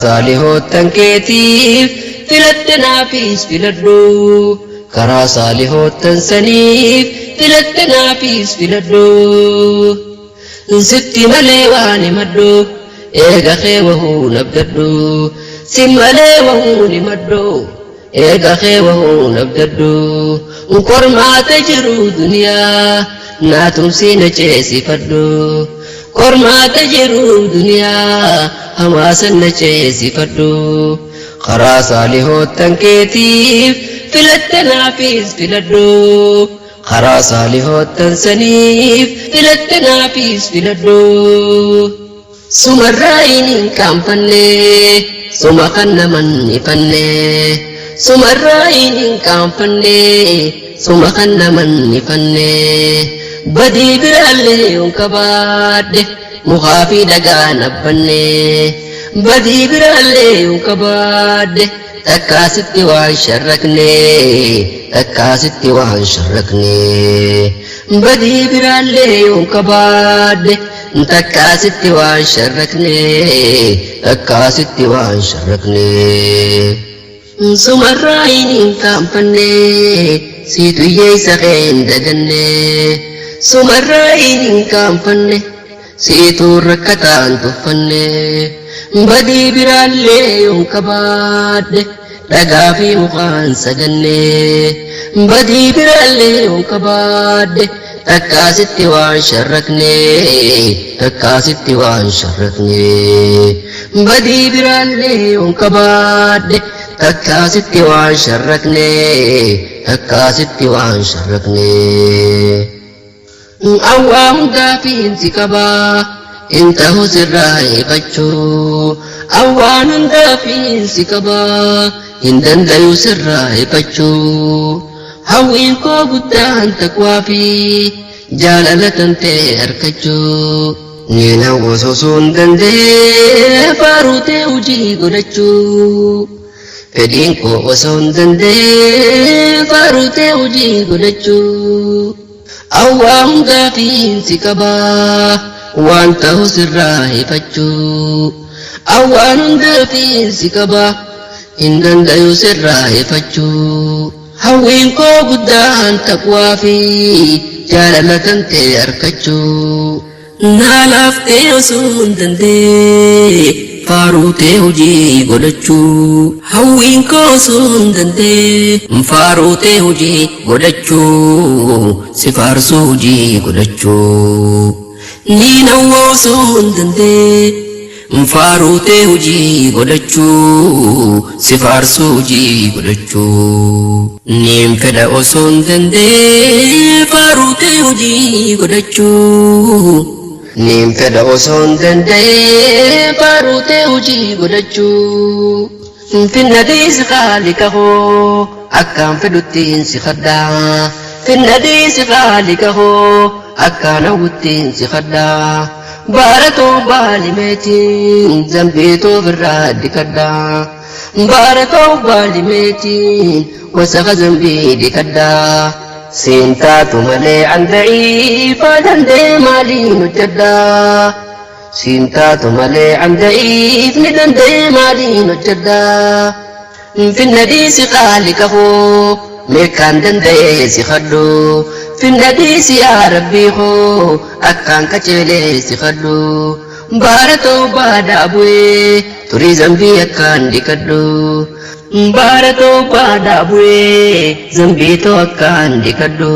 Saalihoottan keetiif filatte naafis filadhu. Karaa saalihoottan saniif filatte naafis filadhu. Sitti malee waan himadhu eega kee wahuu nabdadhu. Si malee wahuu himadhu eega kee wahuu nabdadhu. Qormaata jiru duniyaa naatumsi na ceesifadhu. Qormaata jiru duniyaa hamaasan na ceesifadhu. Karaa saalihoottan keetiif filatte naafis filadhu. Karaa saalihoottan saniif filatte naafis filadhu. Sumarraa hin qaanfanne suma kan naman ifanne. Sumarraa hin qaanfanne suma kan naman ifanne. Badii biraallee yoon qabaadhe mukaa fi dhagaa nabbanne. Badii biraallee yoon qabaadhe takkaasitti waan sharrakne takkaasitti waan sharrakne. Badii biraallee yoon qabaadhe takkaasitti waan sharrakne takkaasitti waan sharrakne. Sumarraa hin qaanfanne siitu hiyyeessa kee hin daganne. Sumarraa hin qaanfanne siitu rakkataan tuffanne. Badii biraallee yoon qabaadhe dhagaa fi mukaan saganne. Badii biraallee yoon qabaadhe takkaasitti waan sharrakne takkaasitti waan sharrakne. Badii biraallee yoon qabaadhe takkaasitti waan sharrakne takkaasitti waan sharrakne. Awwaa hundaa fiinsi qabaa hin ta'u sirraa ifachuu. Awwaan hundaa fiinsi qabaa hin dandayu sirraa ifachuu. Hawwiin koo guddaan taqwaa fi jaalala tantee harkachuu. Niin hawwa osoo hin danda'ee faaruutee hojii godhachuu. Fedhiin koo osoo hin danda'ee faaruutee hojii godhachuu. Awwaa hundaa fiinsi qabaa waan ta'u sirraa ifachuu. Awwaan hundaa fiinsi qabaa hin dandayu sirraa ifachuu. Hawwiin koo guddaan taqwaa fi jaalala tantee harkachuu. Naa laaftee osoo hin danda'ee faaruutee hojii godhachuu. Hawwiin koo osoo hin danda'ee faaruutee hojii godhachuu. Si faarsuu hojii godhachuu. Niin hawwa osoo hin danda'ee faaruutee hojii godhachuu. Si faarsuu hojii godhachuu. Niin fedha osoo hin danda'ee faaruutee hojii godhachuu. Niin fedha osoo hin danda'ee faaruutee hojii godhachuu. Finna dhiisi khaalika koo akkaan fedhuttiin si kadhaa. Finna dhiisi khaalika koo akkaan hawwuttiin si kadhaa. Baaratoo baalimeetiin zambiitoo birraa dikadhaa. Baaratoo baalimeetiin wasaqa zambii dikadhaa. Siin taatu malee an da'iifaa danda'ee maaliin hojjedhaa? Siin taatu malee an da'iifni danda'ee maaliin hojjedhaa? Finna dhiisi khaalika koo meeqaan danda'ee si kadhu. Finna dhiisi yaa rabbii koo akkaan qaceelee si kadhu. Baaratoo baadaa bu'ee turii zambii akkaan dikadhu. Baaratoo baadaa bu'ee zambiitoo akkaan dikadhu.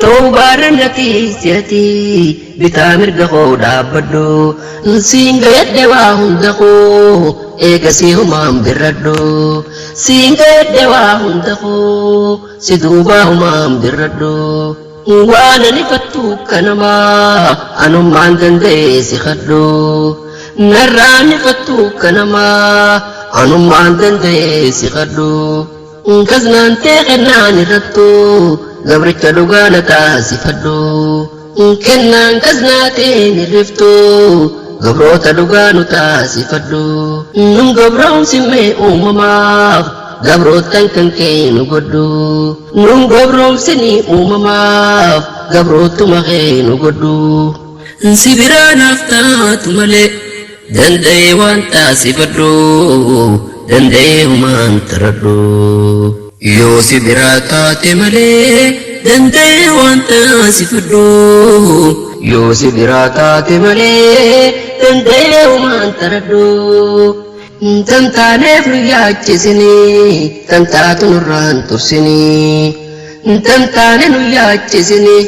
Toobaarra natiisiyati bitaa mirga koo dhaabbadhu. Siin gayadhe waa hunda koo eegasii humaan birradhu. Siin gayadhe waa hunda koo si duubaa humaan birradhu. Waan ani fattu kanamaa anummaan danda'ee si kadhu. Narraan fattu kanamaa anummaan danda'ee si kadhu. Kaznaan tee kennaan irrattu gabricha dhugaa na taasifadhu. Kennaan kaznaa teen irriftu gabroota dhugaa nu taasifadhu. Nun gabroomsimmee uumamaaf gabroottan kan kee nu godhu. Nun gabroomsinii uumamaaf gabroottuma kee nu godhu. Si biraa naaf taatu malee Danda'ee waan taasifadhu, danda'ee humaan taradhu. Yoo si biraa taate malee danda'ee waan taasifadhu. Yoo si biraa taate malee danda'ee humaan taradhu. Tan taaneef nu yaachisinii, tan taatu nurraan tursinii. Tan taane nu yaachisinii,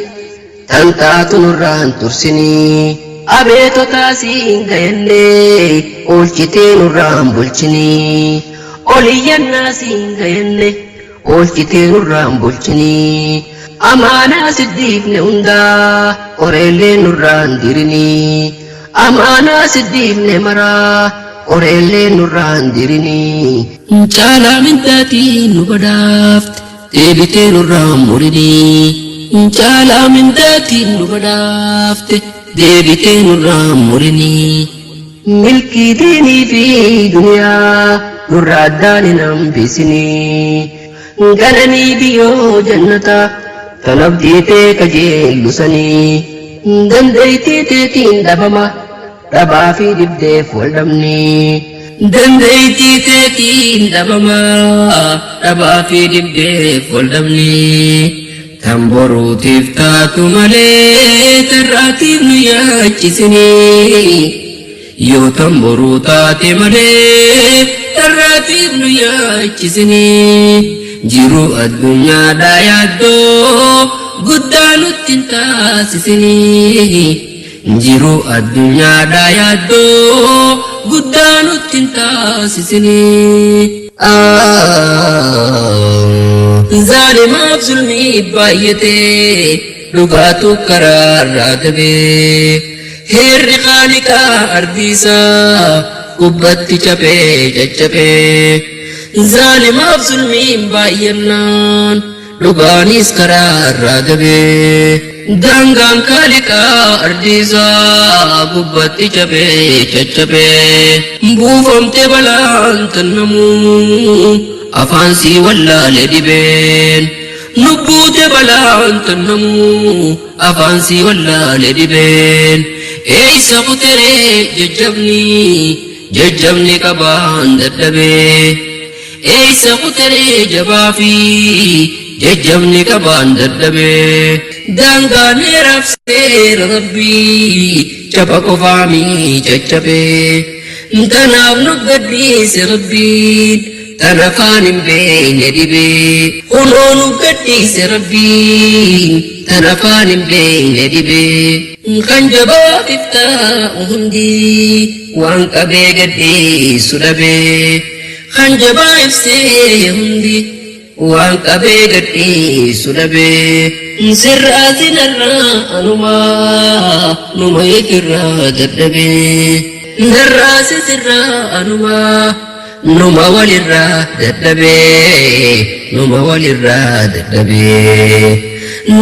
tan taatu nurraan tursinii. Abeetotaa siin gayannee, oolchitee nurraan bulchinii. Oliyyannaa siin gayanne, oolchitee nurraan bulchinii. Amaanaa siddiifne hundaa, qoreellee nurraan dirinii. Amaanaa siddiifne maraa, qoreellee nurraan dirinii. Caalaa mindaatiin nu badhaafte, deebitee nurraan murinii. Caalaa mindaatiin nu badhaafte, deebitee nurraan murinii. Milkii diinii fi duniyaa nurraa addaan hin hambisinii. Gananii biyyoo jannataa tan abdii tee kajeellusanii. Dandeettii teetiin dhabama dhabaa fi dhibdeef wal dhabnii. Dandeettii teetiin dhabama dhabaa fi dhibdeef wal dhabnii. Tan boruutiif taatu malee tarraatiif nu yaachisinii. Yoo tan boruu taate malee tarraatiif nu yaachisinii. Jiruu addunyaadhaa yaaddoo guddaa nutti hin taasisinii. Jiruu addunyaadhaa yaaddoo guddaa nutti hin taasisinii. Zaalimaaf zulmii baay'atee dhugaatu karaarraa dabee. Heerri Khaaliqaa ardiisaa gubbatti caphee caccabee. Zaalimaaf zulmiin baay'annaan dhugaanis karaarraa dabee. Daangaan Khaaliqaa ardiisaa gubbatti caphee caccabee. Buufamte balaan tannamuu afaan sii wallaale dhibeen. Lubbuute balaan tannamuu afaan sii wallaale dhibeen. Eeysa kuteree jajjabni jajjabni qabaan dadhabee. Eeysa kuteree jabaa fi jajjabni qabaan dadhabee. Daangaan heeraaf seera Rabbii caba qofaamii caccabee. Tanaaf nu gadhiise Rabbiin tan afaan hin beekne dhibee. Kunoo nu gadhiise Rabbiin tan afaan hin beekne dhibee. Kan jabaaf iftaa'u hundi waan qabee gadhiisu dhabee. Kan jabaa ibsee hundi waan qabee gadhiisu dhabee. Sirraatiin irraa anumaa numa ifirraa dadhabee. Narraasi sirraa anumaa numa walirraa dadhabee. Numa walirraa dadhabee.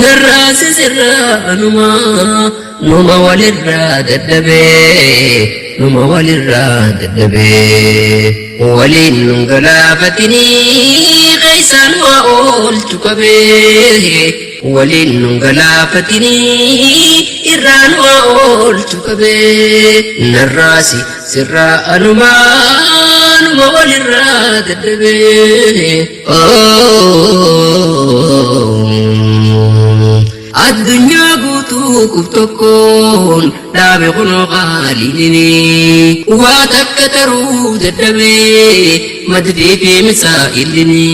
Narraasi sirraa anumaa numa walirraa dadhabee. Numa walirraa dadhabee. Waliin nun galaafatinii keessaan waa oolchu qabee. Waliin nun galaafatinii irraan waa oolchu qabee. Narraasi sirraa anumaa numa walirraa dadhabee. Addunyaa guutuu qub tokkoon dhaabe kunoo qaaliinini. Waa takka taruu dadhabee madfii fi misaa'ilini.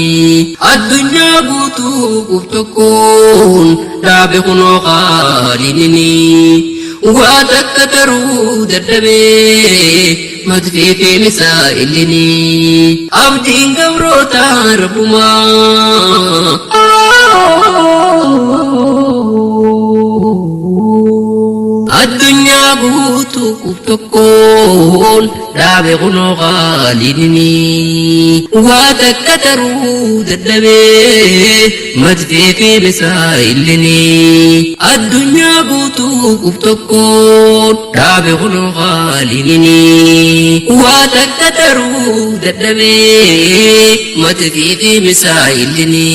Addunyaa guutuu qub tokkoon dhaabe kunoo qaaliinini. Waa takka taruu dadhabee madfii fi misaa'ilini. Abdiin gabroota Rabbumaa. Addunyaa guutuu qub tokkoon dhaabe kunoo qaaliinini. Waa takka taruu dadhabee madfii fi misaa'ilini. Addunyaa guutuu qub tokkoon dhaabe kunoo qaaliinini. Waa takka taruu dadhabee madfii fi misaa'ilini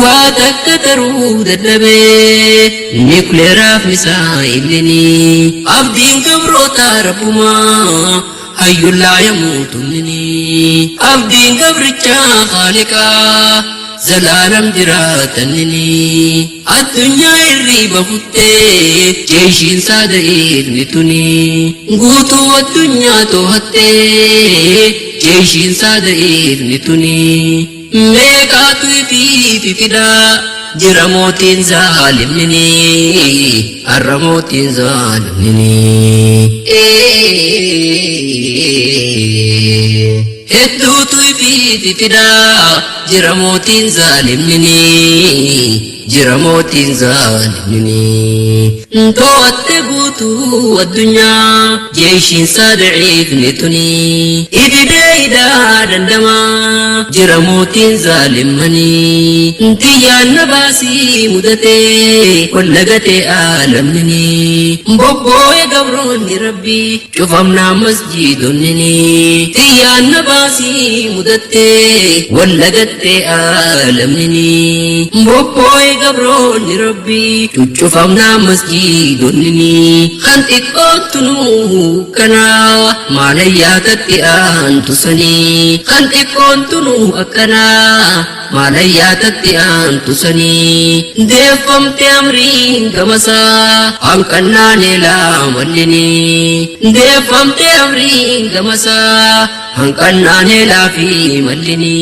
waa takka taruu dadhabee nikuleeraaf misaa'ilini abdiin gabroota rabbumaa hayyullaa yamuutunnini abdiin gabrichaa khaaliqaa zalaalam jiraatannini addunyaa irriiba kuttee jeeshiin saada ilmi tuni guutuu addunyaa to'attee jeeshiin saada ilmi tuni meeqaatu ifiifi fidaa jira mootiin zaalimnini har'a mootiin zaalimnini. Hedduutu ifiifi fidaa jira mootiin zaalimnini jira mootiin zaalimnini. To'atte guutuu addunyaa jeeshiin saadaciifni tuni ifidee hidhaa dandamaa jira mootiin zaalimmanii tiyyaan na baasii mudatee wallagatee aalamnini bobboo'e gabroonni rabbii cufamnaa masjiidonnini tiyyaan na baasii mudattee wallagattee aalamnini bobboo'e gabroonni rabbii cuccufamnaa masjiidonnini kan xiqqoontunuu akkanaa maalayyaatatti aantu sanii kan xiqqoontunuu akkanaa maalayyaatatti aantu sanii deeffamte amriin gamasaa hanqannaan eelaa mallini deeffamte amriin gamasaa hanqannaan eelaa fi mallini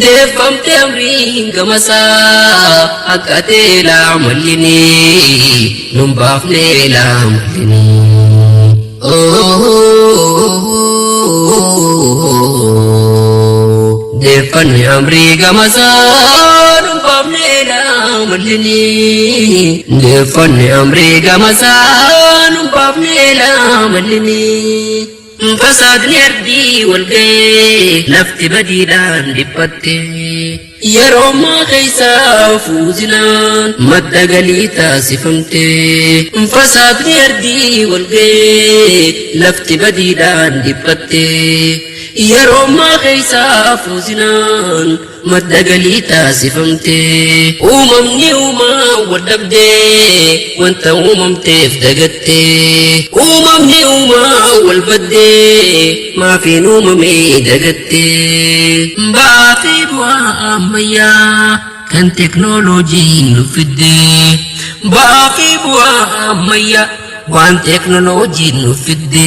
deeffamte amriin gamasaa hanqatee eelaa mallini nun baafne eelaa mallini. Deeffanni amrii gamasaa nun baafne eelaa mallini deeffanni amrii gamasaa nun baafne eelaa mallini. Fasaadni ardii wal ga'ee lafti badiidhaan dhiphatte yeroo ammaa keessaa fuuzinaan madda galii taasifamte. Fasaadni ardii wal ga'ee lafti badiidhaan dhiphatte yeroo ammaa keessaa fuuzinaan madda galii taasifamte. Uumamni uumaa wal dhabdee wanta uumamteef dagatte uumamni uumaa wal baddee maafiin uumamee dagatte. Ba'aa fi bu'aa ammayyaa kan teknooloojiin nu fidde ba'aa fi bu'aa ammayyaa waan teknooloojiin nu fidde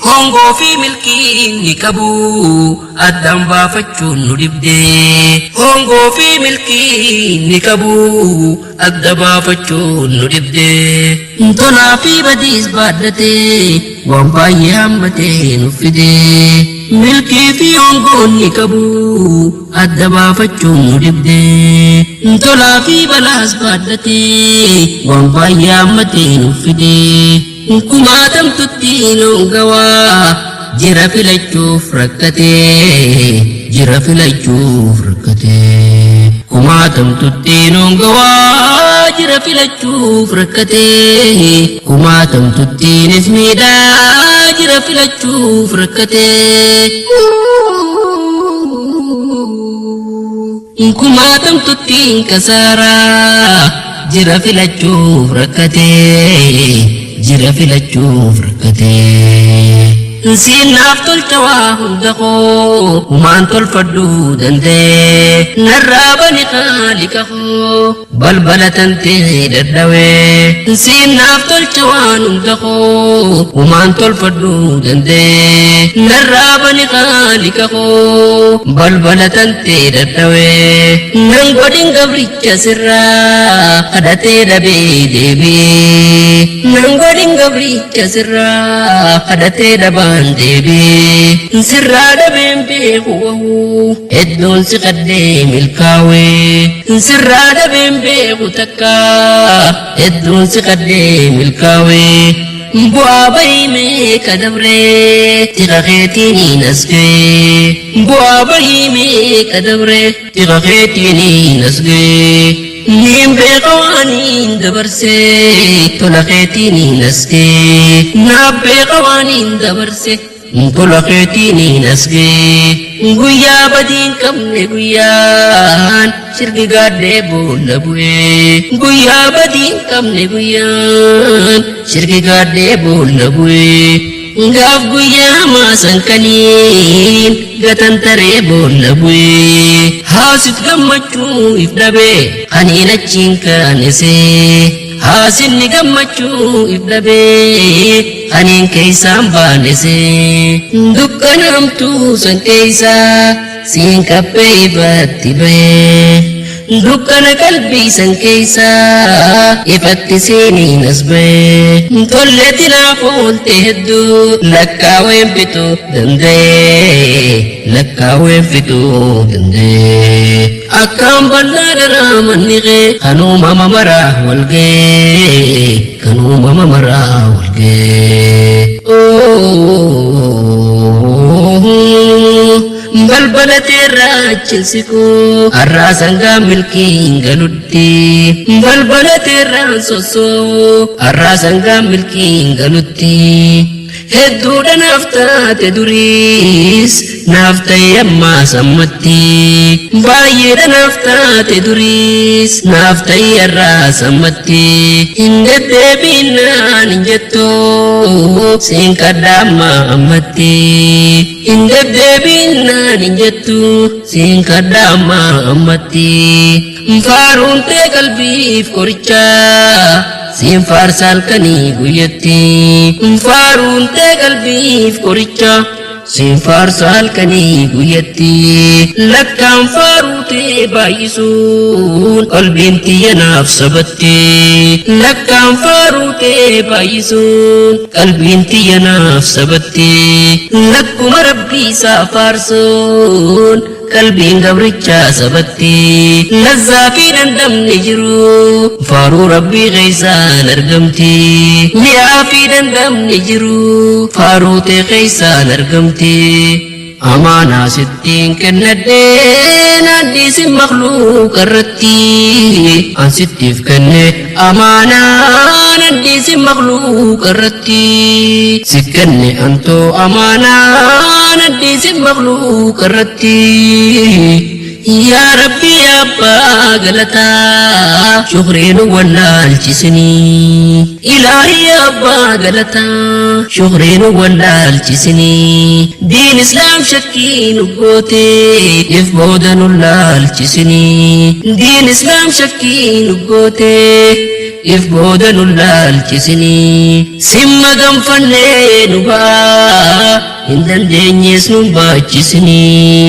hongoo fi milkiin ni qabu addaan baafachuun nu dhibde hongoo fi milkiin ni qabu adda baafachuun nu dhibde tolaa fi badiis baadhate waan baay'ee hammatee nu fide milkii fi hongoon ni qabu adda baafachuun nu dhibde tolaa fi balaas baadhate waan baay'ee hammatee nu fide kumaatamtutti nongawaa jira filachuuf rakkate jira filachuuf rakkate kumaatamtutti nongawaa jira filachuuf rakkate kumaatamtuttiinis miidhaa jira filachuuf rakkate kumaatamtuttiin kasaaraa jira filachuuf rakkate jira filachuuf rakkate. Siinaaf tolcha waa hunda koo humaan tolfadhuu danda'e narraa bani khaalika koo balbala tantee dadhawee. Siinaaf tolcha waan hunda koo humaan tolfadhuu danda'e narraa bani khaalika koo balbala tantee dadhawee. Nan godhin gabricha sirraa kadhatee dhabee deebi'ee nan godhin gabricha sirraa kadhatee dhabaan deebi'ee sirraa dhabeen beeku wahuu hedduun si qaddee milkaawee sirraa dhabeen beeku takka hedduun si qaddee milkaawee bu'aa bahii meeqa dabree xiqa keetiin as ga'ee bu'aa bahii meeqa dabree xiqa keetiin as ga'ee niin beeka waaniin dabarsee tola keetiin as ga'ee naaf beeka waaniin dabarse Tola keetiin as ga'e guyyaa badiin qabne guyyaan shirki gaadhee boolla bu'e guyyaa badiin qabne guyyaan shirki gaadhee boolla bu'e gaaf guyyaa maasan kaniin gatantaree boolla bu'e haasit gammachuu if dhabe kaniin achiin kaanesee haasinni gammachuu if dhabe kaniin keeysaan baanesee dukkanaamtuu san keeysaa siin qabbee ifatti bahee dukkana qalbii san keeysaa ifatti seeniin as bahee tolleetti naaf oolte hedduu lakkaaween fixuu danda'ee lakkaaween fixuu danda'ee akkaan bal'aa daraa manni kee kan uumama maraa wal ga'ee kan uumama maraa wal ga'ee. Balbala teerraa achiin har'aa sangaa milkiin galutti balbala teerraan sossoo har'aa sangaa milkiin galutti hedduudha naaf taate duriis naaf ta'e ammaa sammatti baay'eedha naaf taate duriis naaf ta'e har'aa sammatti hin deddeebiinaan hin jettu siin kadhaa ammaa ammatti hin deddeebiinaan hin jettu siin kadhaa ammaa ammatti faaruun tee qalbiif qorichaa siin faarsa halkanii guyyatti faaruun tee qalbiif qoricha siin faarsa halkanii guyyatti lakkaan faaruu tee baay'isuun qalbiin tiyya naaf sabatti lakkaan faaruu tee baay'isuun qalbiin tiyya naaf sabatti lakkuma rabbii isaa faarsuun qalbiin gabrichaa sabatti lazzaa fi dandamne jiru faaruu rabbii keeysaan argamti mi'aa fi dandamne jiru faaruu tee keeysaan argamti amaanaa sittiin kennadhee naaddiisin makluuqa irratti an sittiif kenne amaanaa naaddiisin makluuqa irratti si kenne antoo amaanaa naaddiisin makluuqa irratti yaa rabbi abbaa galataa shukriin wallaalchisinii ilaahi abbaa galataa shukriin wallaalchisinii diin islaam shakkii nu goote if booda nu laalchisinii diin islaam shakkii nu goote if booda nu laalchisinii simma ganfannee nu ba'aa hin dandeenyees nu baachisinii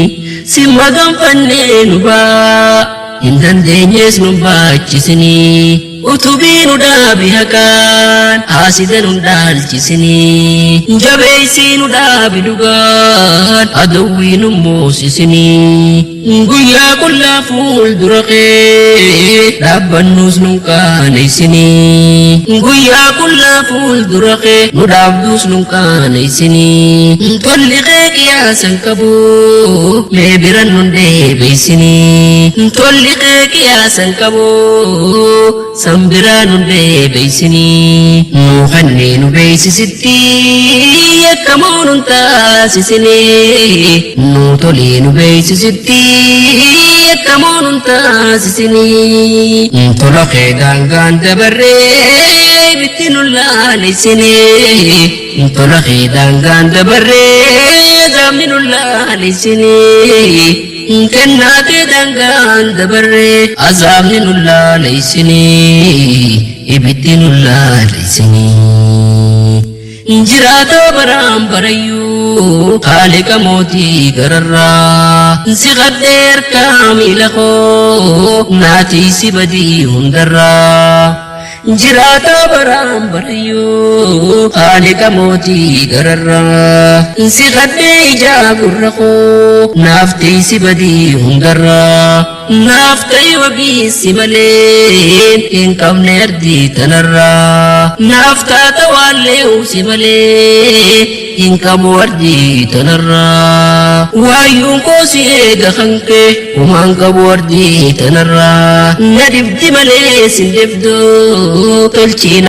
simma ganfannee nu ba'aa hin dandeenyees nu baachisinii utubii nu dhaabi haqaan haasida nu dhaalchisinii jabeessii nu dhaabi dhugaan adawwii nu moosisinii guyyaa qullaa fuuldura kee dhaabbannuus nu qaaneessinii guyyaa qullaa fuuldura kee nu dhaabduus nu qaaneessinii tolli kee qiyaasan qabu mee biran nu deebisinii tolli kee qiyaasan qabu san biraa nu deebisinii nu kanneen nu beeksisitti yakkamoo nun taasisinii nu tolee nu beeksisitti yakkamoo nun taasisinii tola kee daangaan dabarree bitti nu laalessinii tola kee daangaan dabarree zaamni nu laalessinii kennaa kee daangaan dabarree azaabni nu laalessinii ibiddi nu laalessinii jiraatoo baraan barayyuu haaliqa mootii gararraa si qadhee harkaa miila koo naatii si badii hundarraa jiraatoo baraan barayyuu haaliqa mootii gararraa si qadhee ijaa gurra koo naaf tiisi badii hundarraa naaf ta'e wabii si malee hin qabne ardii tanarraa naaf taata waallee si malee hin qabu ardii tanarraa waayyuun koo si eega kan kee humaan qabu ardii tanarraa na dhibdi malee sin dhibdu tolchiina.